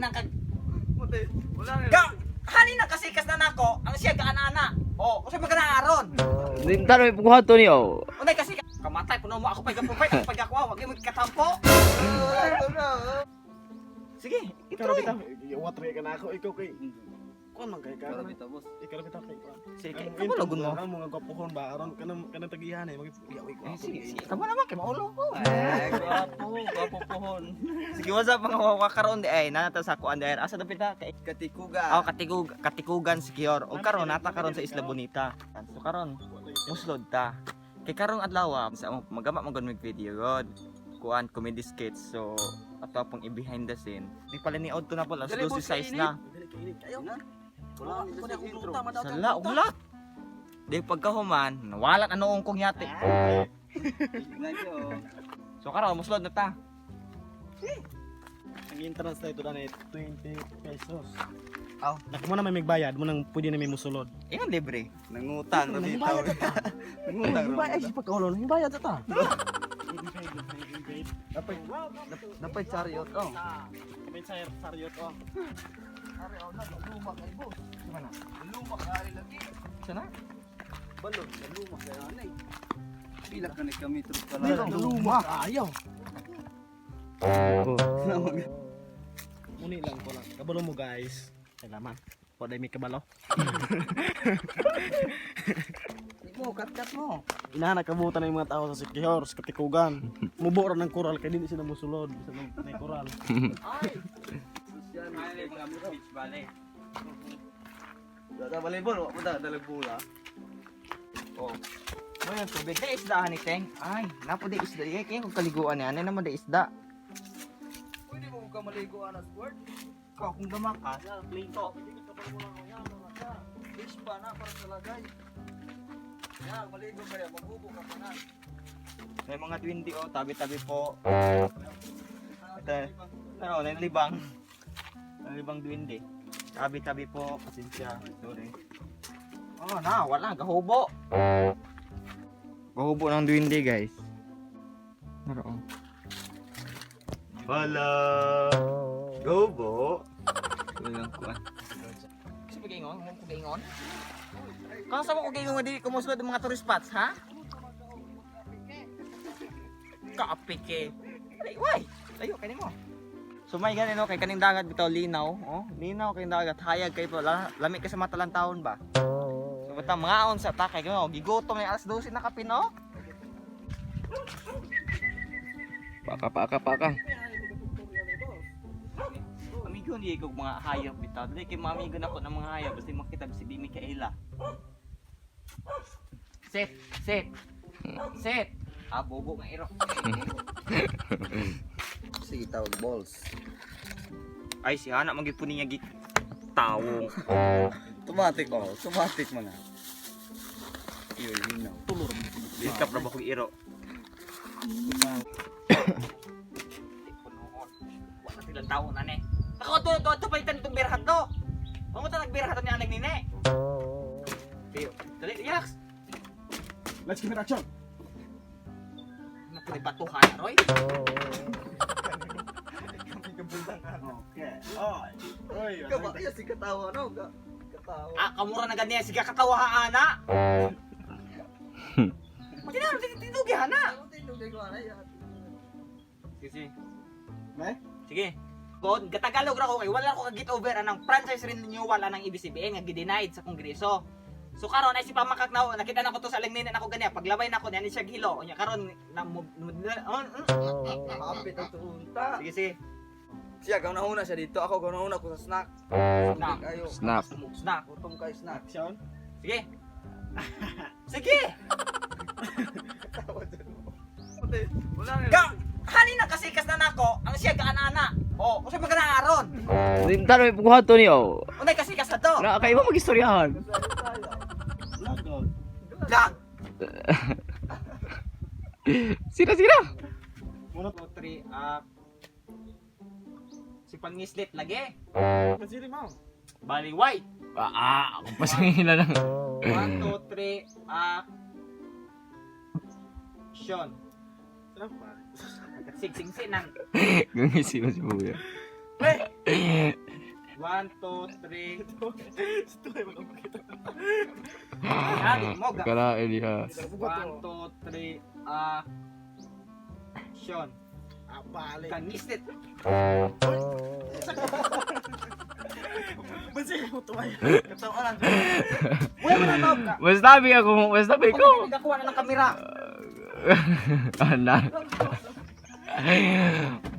inang kag Mutay, wala na. Ga halin na kasikas na nako, ang siya gaanana. Oh, usa man kana aron. Tano may pukuha to niyo. Unay kasi kamatay puno mo ako pag provide ako pag ako wag mo katampo. Sige, Ikaw ituloy. bitaw, water ka na ako, ikaw kay kuan man kay ka. Wala bitaw, boss. Ikaw bitaw kay kuan. Sige, Ang kamo lagun mo. Ang mga gwapohon ba aron kanang kanang tagihan eh magiyawi ko. Eh, sige, sige. Kamo naman kay maulo ko. Eh, gwapo, gwapo pohon. Sige, what's up mga wawa karon di ay nata sa kuan dahil asa dapit ta kay Katikuga. Oh, katikugan secure. Og karon nata karon sa Isla Bonita. So karon muslod ta. Kay karong adlaw sa among magama man gud mig video god. Kuan comedy skits. So ato pong i-behind the scene. Di pala ni to na po alas Dali, 12 boss, size kainit. na. Dili kay init kayo. Na? Wala Wala na akong intro. luta, madawat Sala ugla. Di pagkahuman, nawala na noong kong yate. Nagyo. So karon muslod na ta. Ang entrance na ito na 20 pesos. Aw. Nak mo na may magbayad mo nang pwede na may musulod. Ingon libre. Nangutang ra bitaw. Nangutang ra. Ay si pagkaulon, hibayad ta. Napay napay chariot oh. May saryot oh. Lumak ay boss. Mana? Lumak ari lagi. Sana? Balot, lumak kay anay. Pila ka ni kami trip ka Dili lang. luma ayaw. Muni lang ko lang. Kabalo mo guys. Salamat. Wala may kabalo. Di mo kat-kat mo. Inahan nakabutan na yung mga tao sa Sikihor, sa Katikugan. Mubo ra ng koral kay dili sila musulod sa may koral. Social. Ay, mga beach bale. Sa volleyball, wa mo dalag bola. Oh. Mo yung tubig. Di isda ni Teng. Ay, napo di isda. Kaya kaya kung kaliguan niya, ano naman di isda. Pwede mo ka maligo ana sport. Ikaw kung gamakas, Plito. Fish pa na para sa lagay. Ya, maligo kaya maghubo ka pa na. May mga twindy oh, tabi-tabi po. Ito, ano, nalibang. Nalibang dwindi. Tabi-tabi po, pasensya. Sorry. Oh, na, wala, gahubo. Gahubo ng dwindi, guys. Naroon. Wala. Gobo. Walang kuan. Kasi pag-ingon, kung kugingon. Kung sa mo kugingon nga dili kumusulod ang mga tourist spots, ha? Kaapike. Ay, why? Layo kani mo. So may gani no kay kaning dagat bitaw linaw, oh. Linaw kay dagat, hayag kay pa lami kay sa mata lang taon ba. So bata mga sa ta kay oh, gigutom na alas 12 na kape no. Paka paka paka. Amigo ni ko mga hayop bitaw. Dili kay mga amigo nako ng mga hayop basta makita si Di Micaela. Set, set. Set. Ah, bobo nga iro. Sige, tawag balls. Ay, si Hana magyud po niya gi tawong. Automatic oh, automatic man na. Iyo, yun na. Likap ra ba kong iro? Wala silang tao na ne. Ako to to to palitan itong birahan to. Ang ta nagbirahan to ni anang nine. Tiyo. Dali, yaks. Let's give it action. Ano batuhan, Roy? Okay. Oy. Oy. Ikaw ba kaya si katawa no? Katawa. Ah, kamura na ganyan siga katawa ha ana. Mati na, tinugi hana. Ano tinugay ko ana ya? Sige, sige. Ne? Sige. Kon, gatagalog ra ko kay wala ko ka-get over anang franchise renewal anang ABCBN nga gi-denied sa Kongreso. So karon ay si pamakak na nakita na ko to sa lingnin na ako ganiya paglabay na ko niya ni siya gihilo unya karon na Kapit ang tuunta. Sige sige. Siya gaw nauna siya dito, ako gaw nauna ko sa snack. Snack. Kayo. Snap. Snack. Gutom kayo snack. Action. Sige. Sige. Katawa dyan mo. Pati, wala na. Ga halin na kasikas na nako ang siya gaanana. Oh, usa man kana aron. Tano may pukuha to niyo. Unay kasikas na to. Na kay mo magistoryahan. Vlog. Vlog. Sira sira. Muna 2 3 ah si pangislit lagi. Pansili mo. Bali white. Ah, ako pasangin na lang. 1 2 3 ah Sean. Salamat. Sig sing sing nang. Gangisi mo si Buya. 1, 2, 3. Ito ay makapakita. Dali mo ga. Kalain niya. 1, 2, 3, action. Ah, bali. Kangislit. Basta mo tuway. Katawa lang. Wala mo na tawag ka. Basta bi ako, basta bi ko. Kung nagakuha na ng kamera. Ana.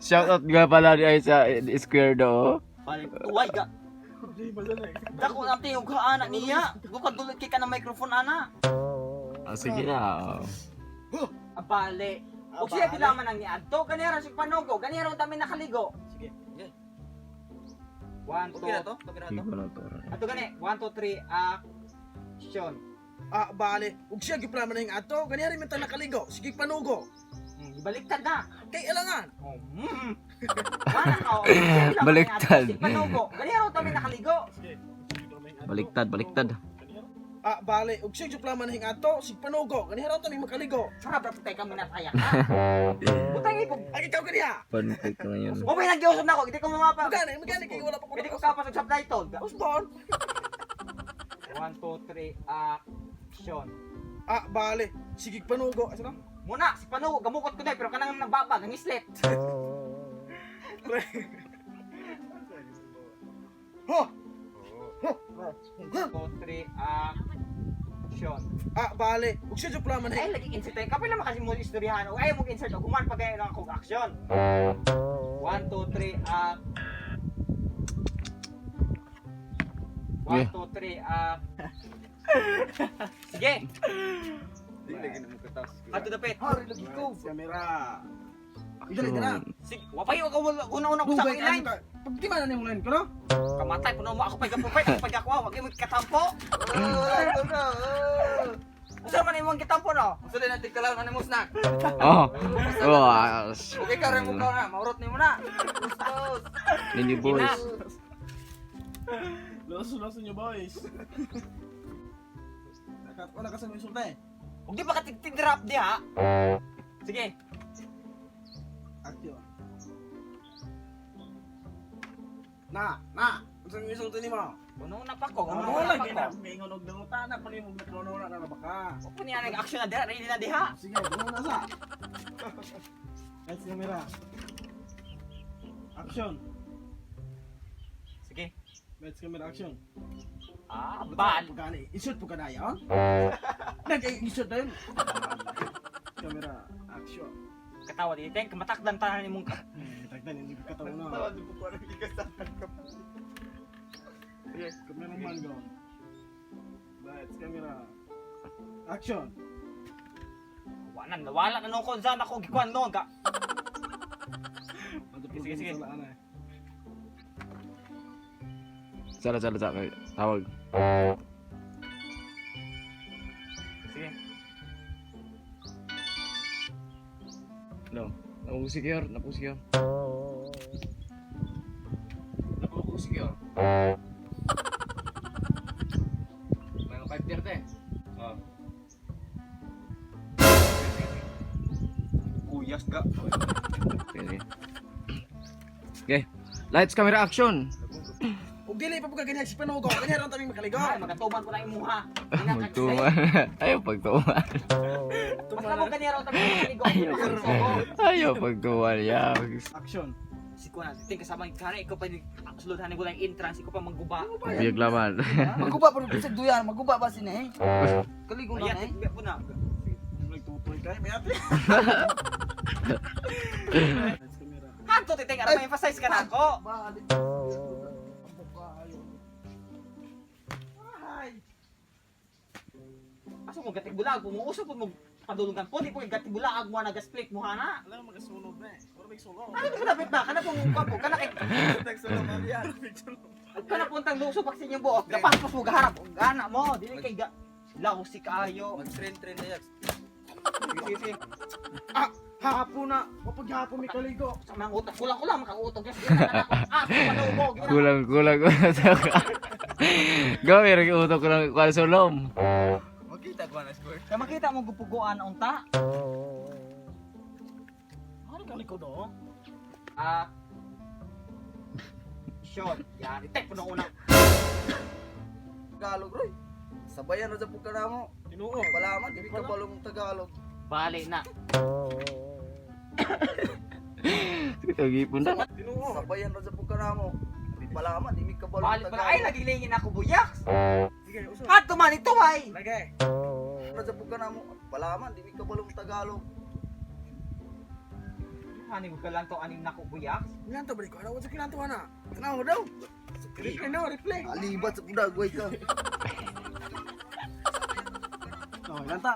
Shout out nga pala ni ay sa Square do. Balik, tuway ga. Problema sa na. Dako ang tingog ka ana niya. Gukad dulot kay ka ng microphone ana. Ah, sige na. Abale. Og siya dilaman ang niadto ganira si panugo, ganira ang dami nakaligo. Sige. 1 2 Okay na to? Okay na to? Hindi ko na to. Ato gani, 1 2 3 action. Ah, bali. Ug siya giplama na yung ato. Ganiha rin man nakaligo. Sige panugo. Baliktad na. Kay alangan. Oh. Wala ka. Oh. Siya dilaman ang Baliktad. niadto, si panugo. Ganira ang dami nakaligo. Sige. Baliktad, baliktad. Ah, bali. Ug siya giplama na yung ato. Sige panugo. Ganiha raw tami makaligo. Sarap ra tay kami nataya ka. Butang ipog. Ay ikaw ganiha. Pantik na yun. Mo may nagyusod na ako, hindi ko mamapa. Magani, magani kay wala pa ko. Hindi ko kapas og subtitle. Usbon. 1 2 3 action. Ah, bali. Sige panugo. Asa na? Muna, si Panugo, gamukot ko na pero kanang nagbabag, ang islit. Ho! 2, 3, action. Ah, bali. Ug siya giplama na Ay, lagi insert tayo. Kapag naman kasi mo istoryahan, o ayaw mong insert, o gumaan pa kayo ng akong action. 1, 2, 3, 1, Yeah. 2, 3, Sige! Di lagi na mo katas. Ato dapit. Hari lagi ko. Kamera. Dali dala. Sige, wapay ka una-una ko sa Dugay aking line. ka. Pag di man na nimong line ko no? Kamatay, puno mo ako pag ako pag ako, wag mo katampo. Usa man imong kitampo no? Gusto din natin kalaw na mo snack. Oh. Oh. Ah, Okay ka rin mo ka na, maurot nimo na. Gusto. Ninyo boys. Loso, loso nyo boys. Wala ka sa mga insulta eh. Ug di ba ka tig-drop diha? Sige. Action. Na, na. Unsa ang insulta nimo? Una pa ko, Ano una wala pa gina ko. may ingon og nangutana pa nimo nagkuno na na baka. Upo niya nag action na diha, ready na diha. Sige, muna sa. Lights camera. Action. Sige. Lights camera action. Ah, bal. Pagani, insult po ka na yaon. Nag-insult na yun. Camera action. Katawa di teng kamatakdan tanan nimong Eh, tagdan hindi ko katawa na. Di ko parang ikasakan ka. Camera man go. Lights camera. Action. Wala na, wala na nung konsan ako gikuan no ga. Sige, sige. Sala, sala, sala. Tawag. Sige. No. Napusikyor, napusikyor. Napusikyor. Mga 5:30. Oh. Uyas ga. Okay. Okay. Lights, camera, action. Ug dili pa po ka ganyan si Panugo. Ganyan ron taming makaligo. Ay, magatuman ko na imuha. Magtuman. Ayaw pagtuman. Basta mo ganyan raw tabi makaligo. Ayaw pagtuman. Yeah. Action. Si kuan, ting kasama kare ikaw pa sulodhan ni yung entrance, ikaw pa mangguba. Biyag laman. Maguba pero bisag duyan, maguba ba sina eh? Kaligo na Ayan, eh. tigbe po na. Nagtutoy kayo, may ate. Lights camera. Hanto titing, aram emphasize ka na ako. Balik. Ay. Asa mo gatigulag, pumuusap po mo padulungan po, di po gatigulag mo na gasplit mo hana. Alam mo magasulod na eh. Wala may sulod. Ano ba dapat ba? Kana pong po, kana kay Nagsulod na yan. kana puntang luso pag sa inyong buok, gapaspas mo gaharap, gana mo, dili kay ga lausi kaayo. Mag-train-train na yan. Sige, sige. Ah, hapon na. Wapag hapon may kaligo. Sa mga utak, kulang-kulang makautok. Yes, gina na ako. Ah, panugo, gina. Kulang, kulang, kulang. Gawin, rin utok ko lang kuwan sulom. Makita ko na score. Kaya makita mo gupuguan unta. Ano kaliko do? Ah. Action. Yan, i-type ko na una. Tagalog, Roy. Sabayan ra sa pud ka namo. Tinuod. Wala man, di ka balong Tagalog. Bali na. Ito gipon na. Tinuod. Sabayan ra sa pud ka namo. Wala man, di ka balong Bali pa na. Ay, Tagalog. nagilingin ako, buyak. Sige, uso. Ato man ito ay. Lagi. Ra sa pud ka namo. Wala man, di ka balong Tagalog. Hani ko lang to aning nako buyak. Ilan to balik ko? Ano sa kilanto ana? Tanaw daw. Replay no, replay. Alibat sa pudagway ka. Oh, ilan ta?